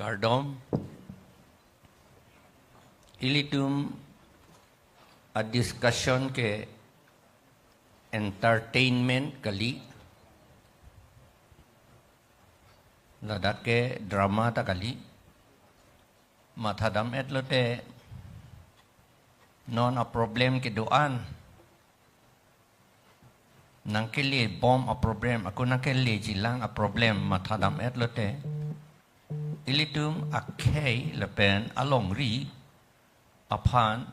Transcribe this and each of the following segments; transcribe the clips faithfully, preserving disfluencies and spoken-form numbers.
Kardom. Ilitum a-discussion ke entertainment kali. Ladak ke drama ta kali. Mathadam-et lote non a-problem kedo-an, nangkele bom a-problem, ako nangkeleji lang a-problem mathadam-et lote, ilitum akhei lapen alongri aphan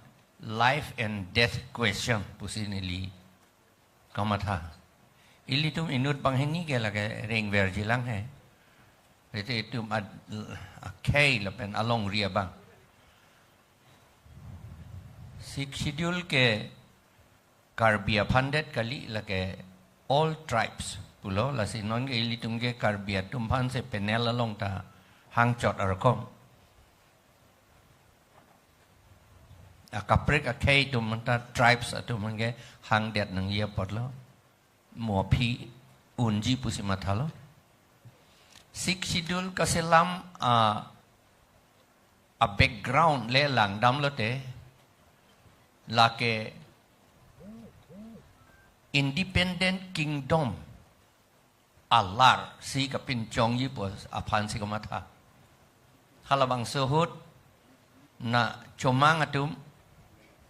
life and death question pusi neli kamatha. Ilitum inut banghini ke lake rengverji lang he. Ilitum ad-, akhei lapen alongri abang. Sixth Schedule ke Karbi aphan det kali, lake all tribes pulo, lasi non ke ilitum ke Karbi atum aphan si panel along ta hangchot arkom. Akaprek akhei atum anta tribes atum ke hangdet nangji apotlo. Mo aphi unji pusi mathalo. Sixth Schedule kaselam a, a-background le langdam lote, lake Independent Kingdom alar si kapinchongji pu aphan si kamatha. Halabangso ahut na chomang atum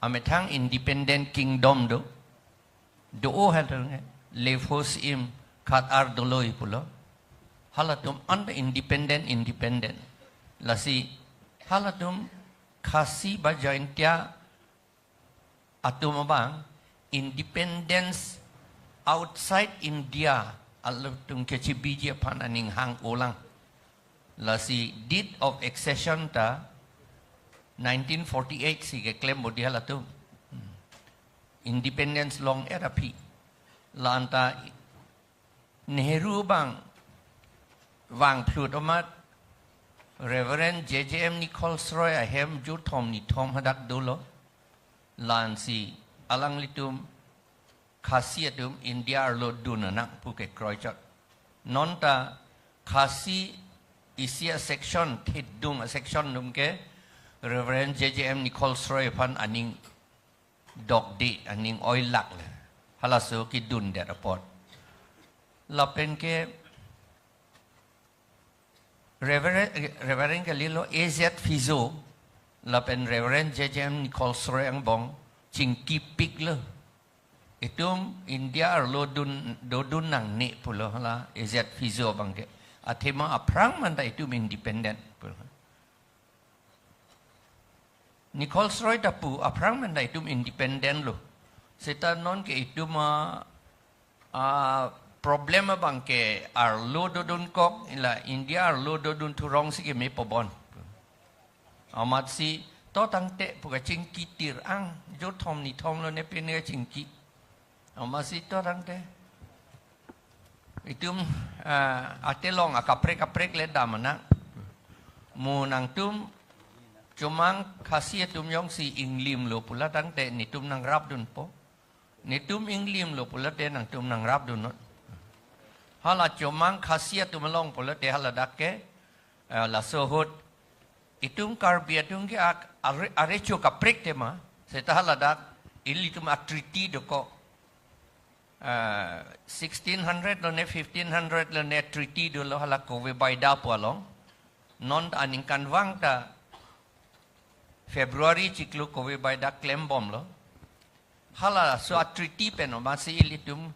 amethang Independent Kingdom do. Do-o hal nge, Lefos Im Khat Ar Doloi pulo. Halatum anta independent, independent. Lasi halatum Khasi ba Jaintia atum abang independence outside India halatum kechebiji aphan aning hang-olang. Lasi deed of accession ta nineteen forty-eight si keklem bodi halatum. Hmm. Independence long-et aphi. La anta Nehru abang vangphlut amat Reverend J J M Nichols Roy ahem jurthom nithom hadak dolo. Lasi alanglitum Khasi atum India arlo dun nang pu kekroichot. Nonta Khasi isi a-section, thidung a-section atum ke Reverend J J M Nichols Roy aphan aning dokde, aning oilak le. Halaso kedundet apot. Lapen ke Reverend, Reverend kalilo A Z Fizo, lapen Reverend J J M Nichols Roy angbong chingkipiklo. Itum India arlo dun, dodun nangne pulo hala A Z Fizo abang ke. Athema aphrang manta itum independent pulo. Nichols Roy ta pu aphrang manta itum independent lo. Seta non ke itum a, a problem abang ke arlo dodunkok, ila India arlo dodun thurong si keme pobon. Amatsi to tangte pu kachingki tir ang, jurthom nithom lo ne pine kachingki. Amatsi to tangte. Itum, ah, atelong akaprek kaprek le dam nang. Mo nangtum chomang Khasi atum jongsi inglimlo pula tangte netum nangrapdunpo. Netum inglimlo pula te nangtum nangrapdun non. Hala chomang Khasi atum along pula te haladak ke, eh, laso ahut itum Karbi atum ke ak-, are, arecho kaprek tema, seta haladak ilitum a-treaty dokok. Ah, sixteen hundred lo ne fifteen hundred lo ne treaty dolo hala Kove Baida pu along. Non aningkanvang ta February chiklo Kove Baida klembomlo. Halaso a-treaty pen amatsi ilitum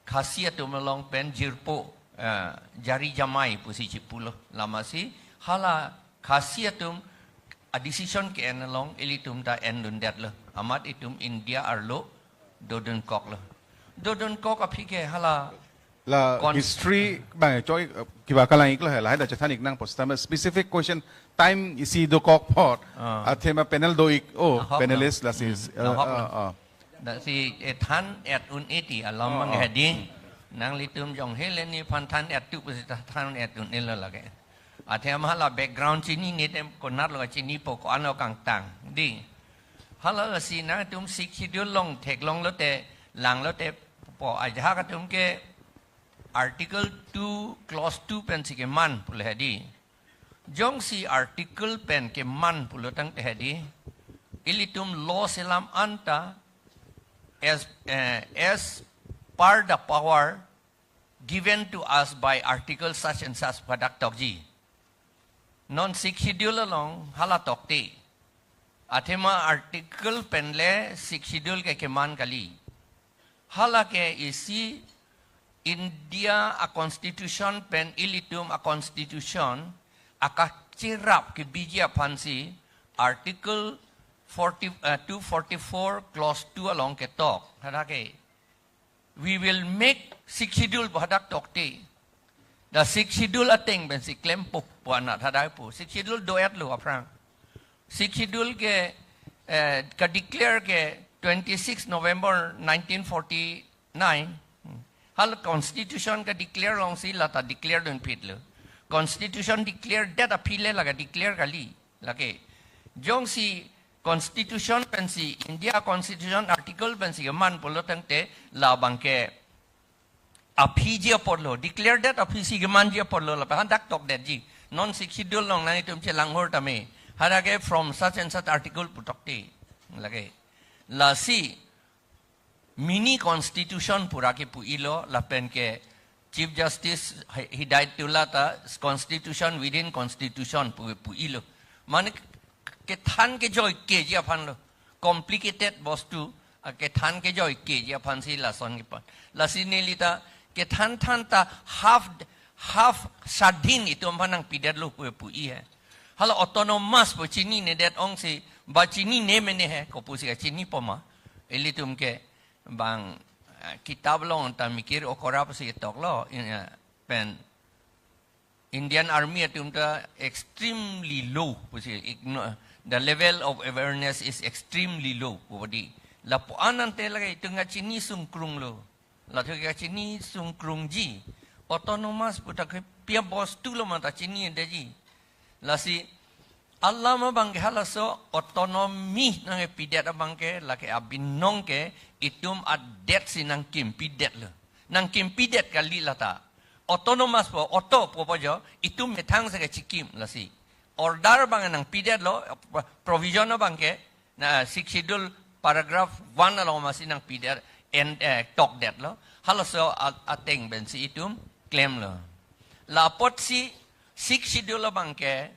Khasi atum along pen jirpo, ah, jari jamai pusi chipulo. Lamatsi hala Khasi atum a-decision ke-en along ilitum ta endundetlo. Amat itum India arlo dodunkoklo. Dodunkok aphi ke hala la kon- history bang choi, eh, kiba kalang-iklo he, lahai ta chethan-ik nangpo seta specific question time isi dokok apot. Ah. Athema panel do-ik, oh, ahok panelist lo. Lasi, hmm, eh, ahok lo. Ah, ah. Lasi, eh, than-et un-e ti alam, oh, mang, oh, hedi. Nanglitum jong hele nephan than-et tu pusi ta than-et un-e lo lake. Athema hala background chinine te konatlo chinipo, ko-anlo kangtang. Dei. Hala lasi nangtum Sixth Schedule along theklong lote, lang lote po ajahak atum ke Article two, Clause two pensi keman pule hedi. Jongsi article pen keman pulo tangte hedi, ilitum law selam anta as, eh, as per the power given to us by article such and such pu hadak tokji. Non Sixth Schedule along hala tokte. Athema article pen le Sixth Schedule ke keman kali. Hala ke isi India a constitution pen ilitum a constitution akachirap kebiji aphansi article forty, eh, two forty-four clause two along ketok. Hadak ke, "We will make Sixth Schedule," pu hadak tokte. The Sixth Schedule ateng pensi klempo pu anat hadak pu. Sixth Schedule do-etlo aphrang. Sixth Schedule ke, eh, ka-declare ke twenty-six November nineteen forty-nine. Hmm. Hala constitution ka-declare alongsi lata declare dunphitlo. Constitution declare det aphi le la ka-declare kali. Lake, jongsi constitution pensi, India constitution article pensi keman pulo tangte, labang ke aphiji apotlo, declare det aphisi kemanji apotlo, lapen hadak tokdetji. Non Sixth Schedule along nanglitum chelang hor tame. Hadak ke from such and such article pu tokte. Lake, lasi mini constitution pura ke pu-ilo, lapen ke Chief Justice Hi-, Hidayatullah ta constitution within constitution pu, pu-ilo. Mane kethan kejoi keji aphanlo. Complicated bostu, a, kethan kejoi keji aphansi lason kepan. Lasi nelita kethan than ta half, half sadhin itum aphan nangpidetlo pu, pu-i he. Hala autonomous pu chininedet ongsi, ba chinine mene he, kopusi kachinipo ma. Ilitum ke bang, eh, kitab along ta Mikir Okora pusi toklo, in, eh, pen Indian Army atum ta extremely low pusi, igno-, the level of awareness is extremely low pu di. Lapu-an ante lake itum kachini sungkrunglo. Latum kachini sungkrungji. Autonomous pu ta ke pia bostulo ma ta chinidetji. Lasi alam abang ke halaso autonomy nangkepidet abang ke lake abinong ke itum adetsi nangkimpidetlo. Nangkimpidet kali lata. Autonomous pu, auto pu pu jo, itum methang si kachikim lasi. Order abang nangpidetlo, provision abang ke, na Sixth Schedule paragraph one along masi nangpidet, en, eh, tokdetlo. Halaso a-, ateng pensi itum klemlo. La apotsi Sixth Schedule abang ke,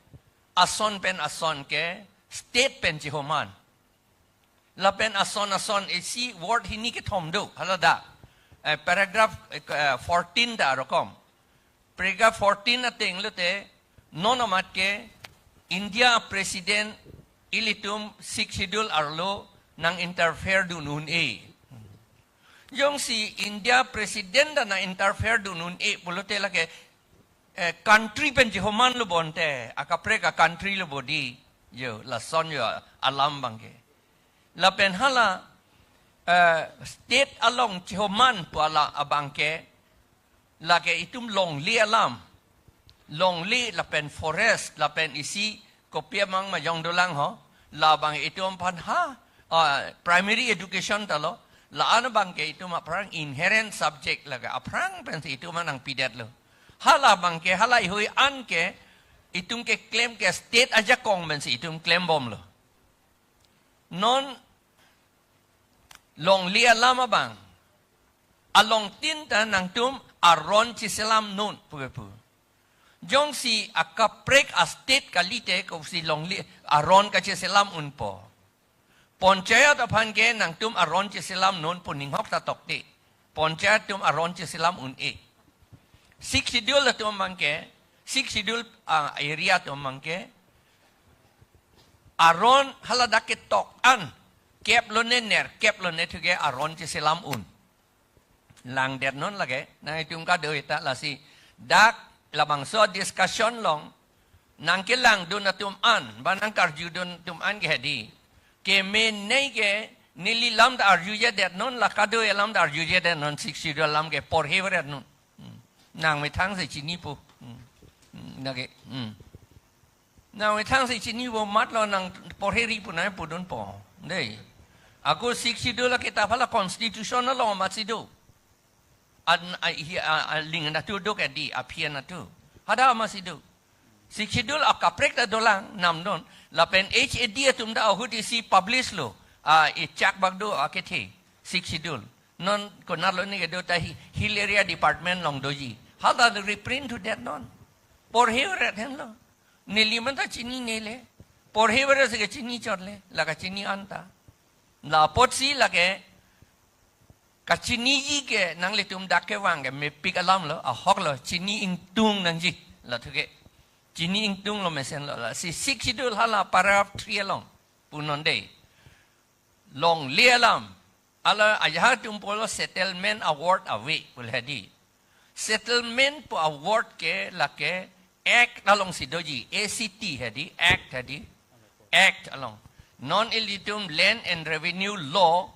ason pen ason ke, state pen chihoman. Lapen ason ason isi word hini kethom do, hala dak. Eh, paragraph, eh, fourteen ta rokom. Paragraph fourteen ateng lote, non amat ke India President ilitum Sixth Schedule arlo nang-interfere dun un-e. Jongsi India President ta nang-interfere dun un-e pulote lake, eh, country pen chihomanlo bonte, akaprek a-country lo bodi, jo, lason jo alam abang ke. Lapen hala, eh, state along chihoman pu ala abang ke, lake itum longle alam. Longle lapen forest, lapen isi kopi amang majong dolang ho. Labang itum aphan ha, ah, primary education talo. La-an abang ke itum aphrang inherent subject lake aphrang pensi itum nangpidetlo. Hala abang ke, hala ihui an ke, itum keklem ke state ajakong pensi itum klembomlo. Non longle alam abang. Along tin ta nangtum aron chiselam non pu ke pu. Jongsi akaprek a-state kalite kosi longle aron kachiselam unpo. Panchayat aphan ke nangtum aron chiselam non pu ninghok ta tokte. Panchayat atum aron chiselam un-e. Sixth Schedule atum abang ke, Sixth Schedule, ah, area atum abang ke, aron hala dak ketok an, kep lone ner, kep lone thu ke aron chiselam un. Langdet non lake, nangtum kadoi ta lasi, dak labangso discussion along, nangkelangdun atum an, ba nangkarjudun atum an ke hedi. Kemenei ke neli lam ta arjujedet non, la kadoi alam ta arjujedet non, Sixth Schedule alam ke porhevret non. Hmm. Nangmethang si chinipo. Hmm. Hmm. Nake. Hmm. Nangmethang si chinipo matlo nang porheri pu nangpudunpo. Dei. Ako Sixth Schedule akitap hala constitution along amatsi do. An, a, hi, a, a, ling natu do ke di, aphi natu. Hadak amatsi do. Sixth Schedule akaprek ta dolang namdun. Lapen H A D atum ta ahut isi publish lo. A, ichak bak do akethe. Sixth Schedule. Non konatlo ni kedo ta hi-, Hill Area Department along doji. Hala reprint thudet non. Porhe ret henlo. Neli man ta chinine le. Porhe ret si kachini chot le. La kachini anta. La apotsi lake kachiniji ke nanglitum dak kevang ke mepik alam lo, ahok lo, chini ingtung nangji. Lathu ke chini ingtunglo mesen lo. Lasi Sixth Schedule hala paragraph three along punon dei. Longle alam. Hala ajahak atum pulo settlement award ave pu hedi. Settlement pu award ke lake Act alongsi doji, A C T hedi, Act hedi, Act along. Non ilitum Land and Revenue Law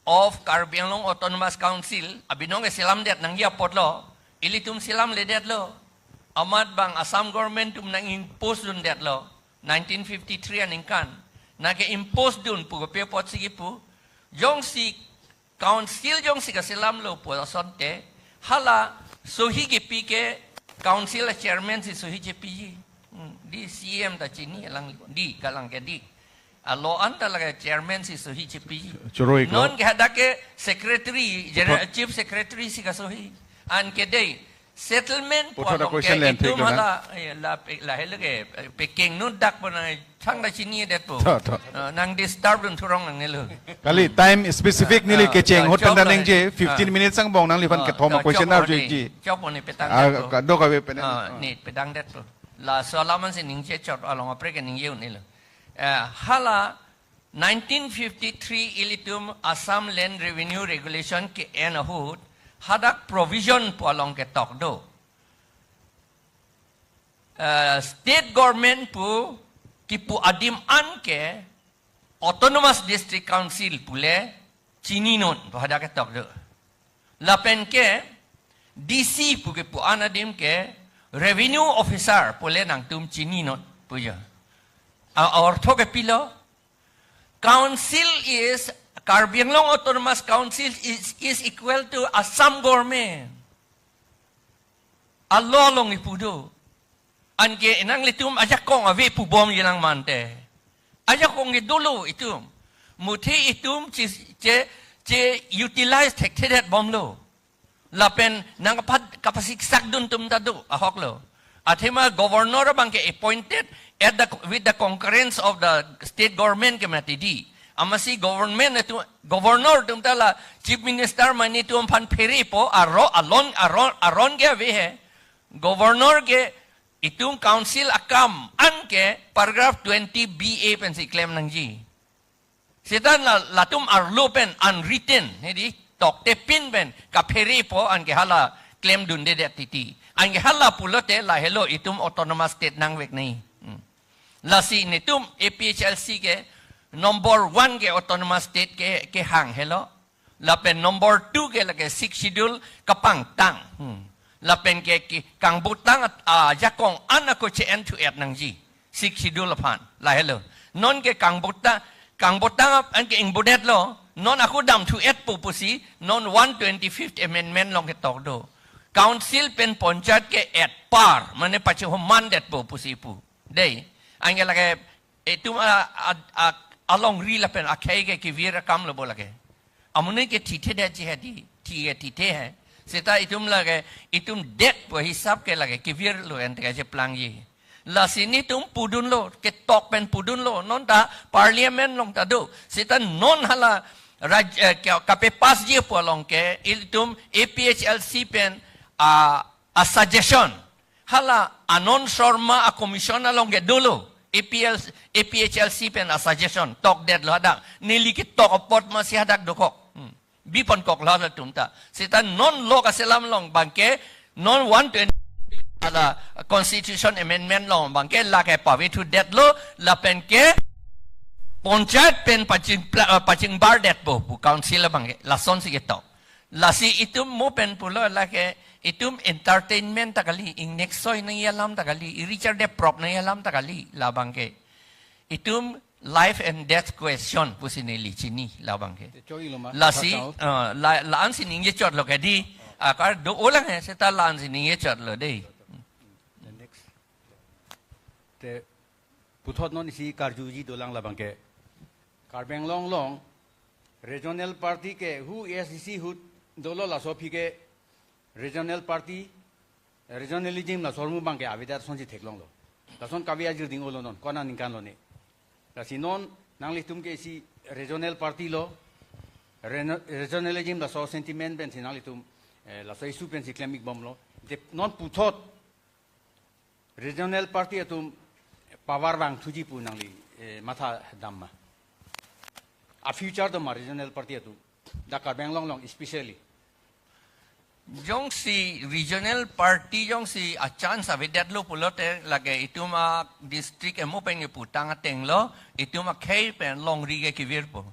of Karbi Anglong Autonomous Council, abinong ke selamdet nangji apotlo, ilitum selamledetlo. Amat bang Assam government atum nang-impose dundetlo, nineteen fifty-three aningkan. Nang ke-impose dun pu kopi apotsi kipu. Jongsi council jongsi kaselamlo pu asonte, hala sohi kipi ke council a chairman si sohi chepiji. Hmm, di C M ta chini alang di kalang ke di. A law anta lake chairman si sohi chepiji. Choroi ko. Non ke hadak ke secretary, general, Puthot- chief secretary si kasohi. Anke dei, settlement pu Puthot a along question ke len itum thek lo na. Hala, eh, la pe-, lahelo ke, eh, peking nun dak pu nang thangta chinidet pu. Tho, tho. Ah, nang disturb dun thurong nangnelo. Kali time specific neli Ah, kecheng ah, ahut pen chok ta lo nangji, he. Fifteen Ah. minutes angbong nangliphan Ah, kethom ah, a question chok lo arju he. Ji. Chok lo ni petang Ah, det pu. Kado kave pen Ah, ah. Ni petang det pu. Laso alam ansi ningje chot along apre ke ningje un-elo. Eh, hala nineteen fifty-three ilitum Assam Land Revenue Regulation ke-en ahut hadak provision pu along ketok do. Eh, state government pu kipu adim an ke Autonomous District Council pule chininon pu hadak ketok do. Lapen ke D C pu kipu an adim ke revenue officer pule nangtum chininon pujo. A, ortho ke pilo? Council is, Karbi Anglong Autonomous Council is, is equal to Assam government. A law along ipu do. Anke nanglitum ajakong ave pubom yenang mante. Ajakong ke dolo itum. Muthe itum che, che, che utilize thekthedet bomlo. Lapen nang kapat kapasiksak dun atum ta do, ahok lo. Athema governor abang ke appointed at the, with the concurrence of the state government ke mati di. Amatsi government atum, governor atum ta la chief minister mane atum aphan pherepo, aro, alon, aron, aron ke ave he. Governor ke itum council akam an ke paragraph twenty B A pensi klem nangji. Seta la, latum arlo pen unwritten, hedi, toktepin pen kapherepo anke hala klem dundedet titi. Anke hala pulote lahelo itum autonomous state nangvek nai. Hmm. Lasi netum A P H L C ke number one ke autonomous state ke, kehang helo. Lapen number two ke lake Sixth Schedule kapangtang. Hmm. Lapen ke, ke kangbutang at, ah, jakong an ako che-en thu-et nangji. Sixth Schedule aphan. Lahelo. Non ke kangbutang, kangbutang ap-, an ke ingbudetlo. Non ako damthu-etpo pusi, non one twenty-fifth Amendment along ketok do. Council pen panchayat ke at par, mane pachehomandetpo pusi pu. Dei, anke lake, itum a, a, a, alongri lapen akhei ke kevir akam lo bo lake. Amonit ke thithedetji hedi, thi ke thithe he. Seta itum lake, itum det pu hisap ke lake kevirlo ente kacheplangji. Lasi netum pudunlo, ketok pen pudunlo, non ta parliament along ta do. Seta non hala raj-, eh, ke, kapepassji pu along ke, ilitum A P H L C pen, ah, a suggestion. Hala Anand Sharma a commission along ke dolo. A P L, A P H L C pen a suggestion. Tokdetlo hadak. Neli ketok apot masi hadak dokok. Hmm. Biponkoklo halatum ta. Seta non law kaselam along abang ke non one twenty hala constitution amendment along abang ke lake pavethudetlo lapen ke panchayat pen paching pla-, eh, pachingbardetpo pu council abang ke. Lasonsi ketok. Lasi itum mo pen pulo lake itum entertainment ta kali, ingnek soi nangji alam ta kali, iri charde prop nangji alam ta kali, labang ke. Itum life and death question pusi neli chini labang ke. Te choi lo ma, Lasi, kacau. Eh, la, la-ansi ningje chotlo ke di, akar do-olang he, seta la-ansi ningje chotlo dei. The next. Te puthot non isi karjuji dolang labang ke. Karbi Anglong along regional party ke hu A I C C ahut dolo laso aphi ke regional party, regionalism laso ahormu abang ke avedet asonsi theklonglo. Lason kave ajir ding-olo non, kona ningkan lo ne. Lasi non nanglitum ke isi regional party lo, reno-, regionalism laso sentiment pensi nanglitum, eh, laso issue pensi klem-ikbomlo. Te non puthot regional party atum power vangthuji pu nangli, eh, matha dam ma? A future do ma regional party atum, dak Karbi Anglong along especially? Jongsi regional party jongsi a chance avedetlo pulote lake itum adistrict amo pen keputang atenglo, itum akhei pen longri ke kevirpo.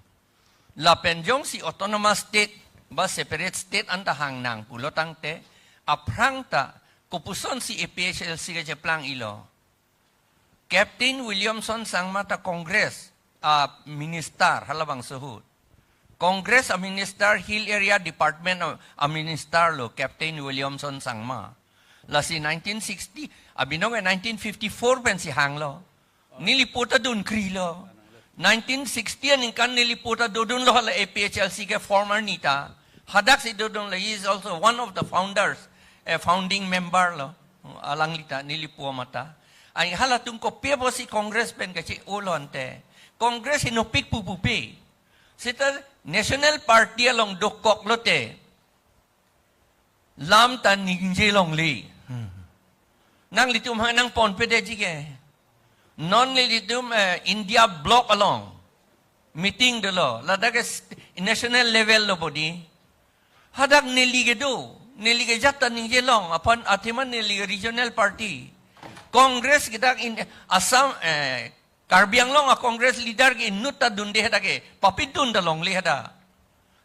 Lapen jongsi autonomous state ba separate state anta hangnang pulo tangte, aphrang ta kopusonsi A P H L C kecheplang-ilo? Captain Williamson Sangma ta Congress a minister halabangso ahut. Congress a minister, Hill Area Department a, a minister lo Captain Williamson Sangma. Lasi nineteen sixty, abinong ke nineteen fifty-four pensi hanglo. Neli po ta dunkrilo. Nineteen sixty aningkan neli po ta dodunlo hala A P H L C ke former neta. Hadaksi dodunlo, he is also one of the founders, a founding member lo. Alangli ta neli po mata. Ai halatum kopi apotsi Congress pen kachi-olo ante? Congress inopik pu pupe. Seta National Party along dokok lote lam ta ningje longle. Hmm. Nanglitum ha nangponpedetji ke. Non nelitum, eh, India bloc along meeting dolo. Ladak ke st-, national level lo bodi. Hadak neli kedo, neli kejat ta ningje long, aphan athema neli regional party. Congress ke dak in Assam, eh, Karbi Anglong a Congress leader ke inut ta dunde hadak ke, papidun ta longle hadak.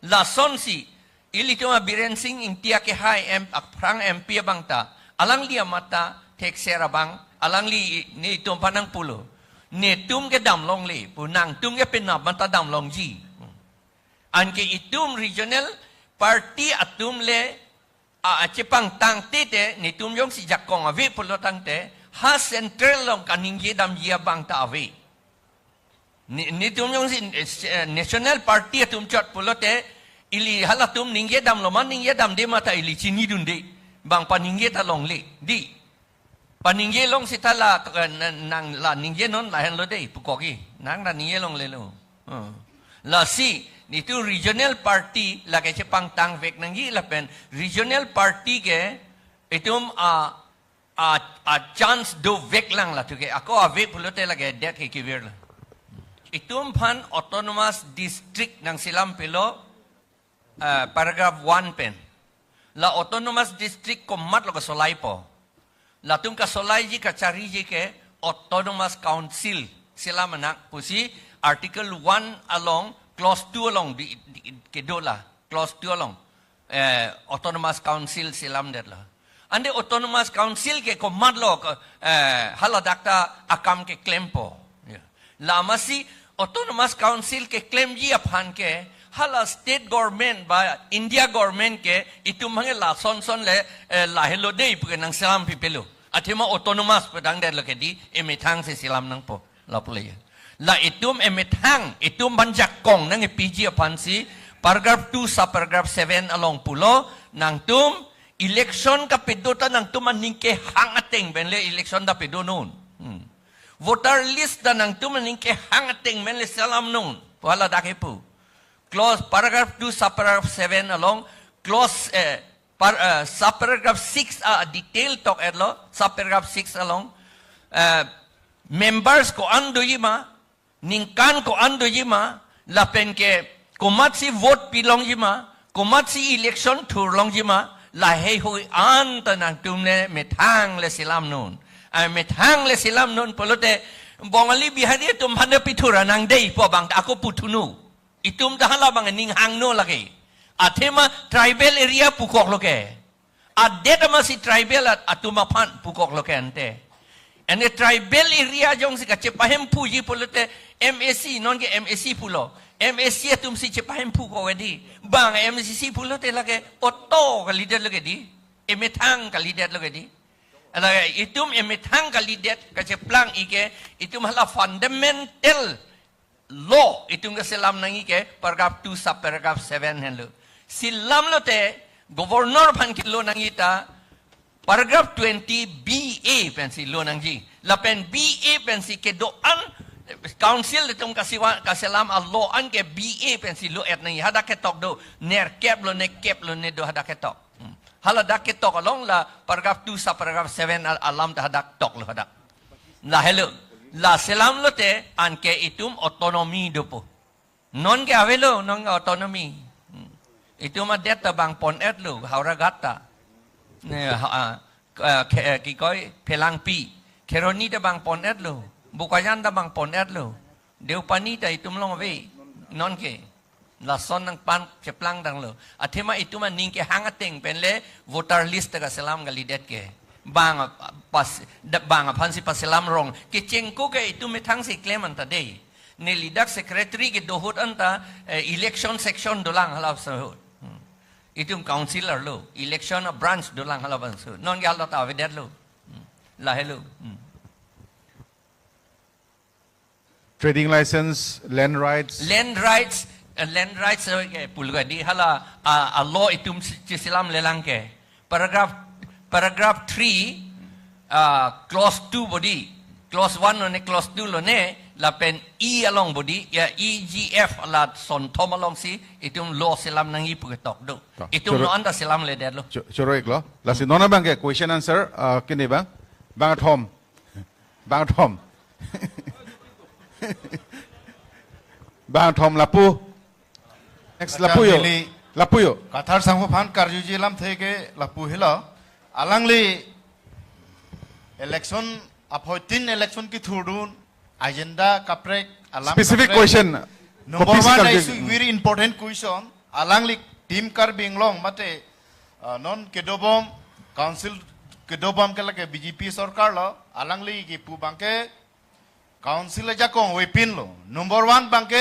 Lasonsi, ilitum a Biren Singh Ingti akehai M, aphrang M P abang ta, alangli amat ta thekser abang, alangli netum aphan nangpulo. Netum ke dam longle, pu nangtum ke penap amat ta dam longji. Anke itum regional party atum le, a, a chepangtang tete, netum jongsi jakong ave pulo tangte, ha central along kaningje damji abang ta ave. Ne-, netum jongsi, eh, national party atum chot pulote, ili halatum ningje damlo ma ningje damde ma ta ili chinidunde. Bang paningje ta longle, di. Paningje long seta la, eh, na-, nang la ningje non lahenlo dei, pukokji. Nang la ningje longlelo. Hmm. Lasi, netum regional party lake chepangtangvek nangji lapen regional party ke itum a, a, a chance dovek lang latum ke. Ako ave pulote lake det ke kevirlo. Itum aphan autonomous district nangselam pilo, eh, paragraph one pen. La autonomous district komatlo kasolaipo? Latum kasolaiji kachariji ke autonomous council selam nang pusi article one along clause two along di, di, kedo la clause two along, eh, autonomous council selamdetlo. Ante autonomous council ke komatlo ke, eh, haladak ta akam keklempo. Ya. Lamasi autonomous council keklemji aphan ke hala state government ba India government ke itum abang ke lasonson le, eh, lahelo dei pu ke nangselam pipelo. Athema autonomous pedangdetlo ke di, emethang si selam nangpo. Lapu le ya. La itum emethang, itum aphan jakong nangkepiji aphansi paragraph two subparagraph seven along pulo, nangtum election kapedo ta nangtum aning kehang ateng pen le election ta pedonun. Hmm. Voter list ta nangtum aning kehang ateng pen le selamnun pu haladak kepu. Clause paragraph two subparagraph seven along, clause, eh, par-, eh, subparagraph six a detail tok-etlo, subparagraph six along, eh, members ko-an doji ma, ningkan ko-an doji ma, lapen ke komatsi vote pilongji ma, komatsi election thurlongji ma, laheihui anta nangtum le methang le selamnun. Ai methang le selamnun pulote Bongali Bihari atum aphan ta pithur nang dei pu abang ako puthunu. Itum ta halabang ning hangno lake. Athema tribal area pukoklo ke. Adet amatsi tribal at-, atum aphan pukoklo ke ante. Ante tribal area jongsi kachepahemphuji pulote M A C, non ke M A C pulo. M A C atumsi chepahemphu ko ke di. Bang M A C pulote lake auto kalidetlo ke di. Emethang kalidetlo ke di. Lake itum emethang kalidet kacheplang ike, itum hala fundamental law itum kaselam nangji ke paragraph two sub paragraph seven henlo. Selam lote governor aphan kelo nangji ta paragraph twenty B A pensi lo nangji. Lapen B A pensi kedo-an council itum kasiwa, kaselam a-law an ke B A pensi lo-et nangji. Hadak ketok do, nerkep lone, kep lone do hadak ketok. Hmm. Hala dak ketok along la paragraph two sub paragraph seven al-, alam ta hadak toklo hadak. Lahelo. La selam lote anke itum autonomy dopo. Non ke avelo, non ke autonomy. Hmm. Itum adet ta bang pon-etlo, Howraghat ta. Ne, ha, ah, ke, ke, kikoi, Phelangpi. Kheroni ta bang pon-etlo. Bokajan ta bang pon-etlo. Deopani ta itum along ave. Non ke. Lason nangpan cheplang tanglo. Athema itum aning kehang ateng pen le voter list ta kaselam kalidet ke. Bang a-, pas, da-, bang aphansi paselam rong. Kechengko ke itum methangsi klem anta dei. Neli dak secretary kedo ahut anta, eh, election section dolang hala ahut. Hmm. Itum councillor lo, election a-branch dolang hala ahut. Non ke hala ta avedetlo. Hmm. Lahelo. Hmm. Trading license, land rights. Land rights, eh, land rights, eh, pulga di hala, ah, a-law itum si-, chiselam lelang ke. Paragraph, paragraph three, ah, clause two bodi, clause one lone, clause two lone, lapen E along bodi, ya E G F la sonthom alongsi, itum law selam nangji pu ketok do. To, itum choro-, non anta selamledetlo. Cho-, choro-iklo. Lasi non abang ke question answer, ah, kene bang, bang thom. Bang thom. Bang thom lapu. Next lapu jo. Neli lapu jo. Kathar sangho aphan karjuji alamthe ke lapu helo. Alangli election, aphoitin election kethurdun, agenda kaprek, alam specific kaprek. Question. Number kopisi one, karju-, is very important question. Alangli Team Karbi Anglong mate, ah, non kedobom, council kedobom ke lake B J P sorkar lo, alangli kipu abang ke council ajakong avepinlo. Number one abang ke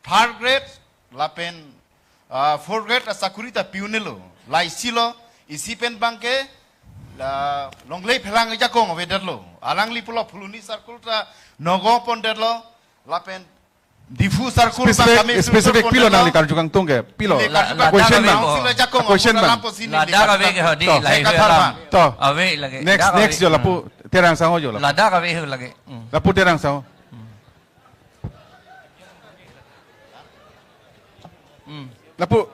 third grade lapen, ah, fourth grade asakuri ta pi-unlo. Laisi lo, isi pen abang ke la longle phelang ajakong avedetlo. Alangli pulo Phuloni circle ta Nagaon pondetlo. Lapen Diphu circle specific, abang kami specific pilo pondetlo. Nangli karju kangtung ke, pilo. Neli la-, karju ladak kangtung. Question ave abang. Council ajakong, question abang. Lapu sini ladak ave ke hodi, to. Lahai Kathar alam. To. Ave lagi. Next, dak next ave. Jo lapu, hmm, Terang sangho jo lapu. Ladak ave ho lagi. Hmm. Lapu Terang sangho. Hmm. Lapu.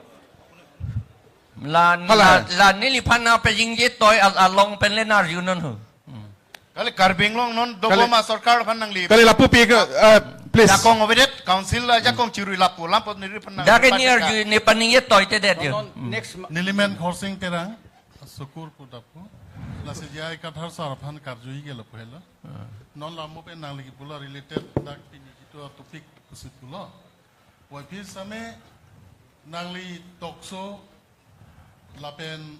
La, hala, la, la neliphan nangpajingjetoy al-, along pen le nang-arjunon ho. Hmm. Kali Karbi Anglong non dobo, kali, ma sorkar aphan nangli. Kali lapu pi ke, eh, please. Jakong avedet, council ajakong chirui lapu, lampot neliphan nang. Dak ke ni patika. Arju, nepaningjetoi tedet jo. Non, non, hmm, next ma- Nelimen Khorsing Terang, Sukur pu dapu. Lasi J I Kathar sir aphan karjuji ke lapu helo. Ah. Non lamu pen nangli kipulo related dak pini jitu topic pusi pulo. Waphi same nangli talk show lapen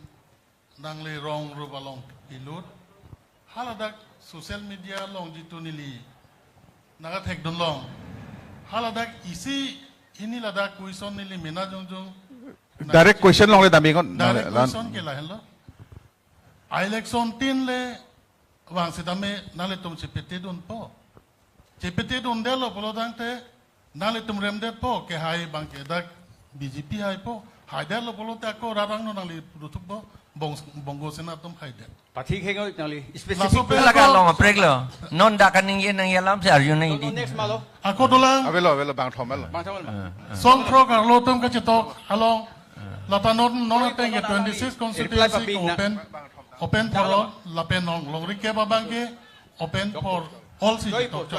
nangli rong rup along pilut. Haladak social media along jitu neli nangkathekdun long. Haladak isi hini ladak question neli mena jongjong. Direct question longle dambi kon. Direct question ke lahenlo. Election tin le vang sitame nanglitum chepetedunpo. Chepetedundetlo pulo tangte nanglitum remdetpo, kehai abang ke dak B J P haipo, haidetlo pulote ako rat angno nangli puduthukpo, Bong-, Bongo Sena atum haidet. Pathik hengo nangli, specific. Laso pen lake ako along apreklo. Non dak kaningje nangji alamsi arju nangji. Next malo. Ako dolang. Avelo, avelo, bang thom avelo. Bang thom avelo. Eh, eh. Songthrok arlo atum kachetok along. Eh. Lata non, non ateng ke twenty-six constituency ke open, open for all, lapen non longri kep abang ke open for all si chetok.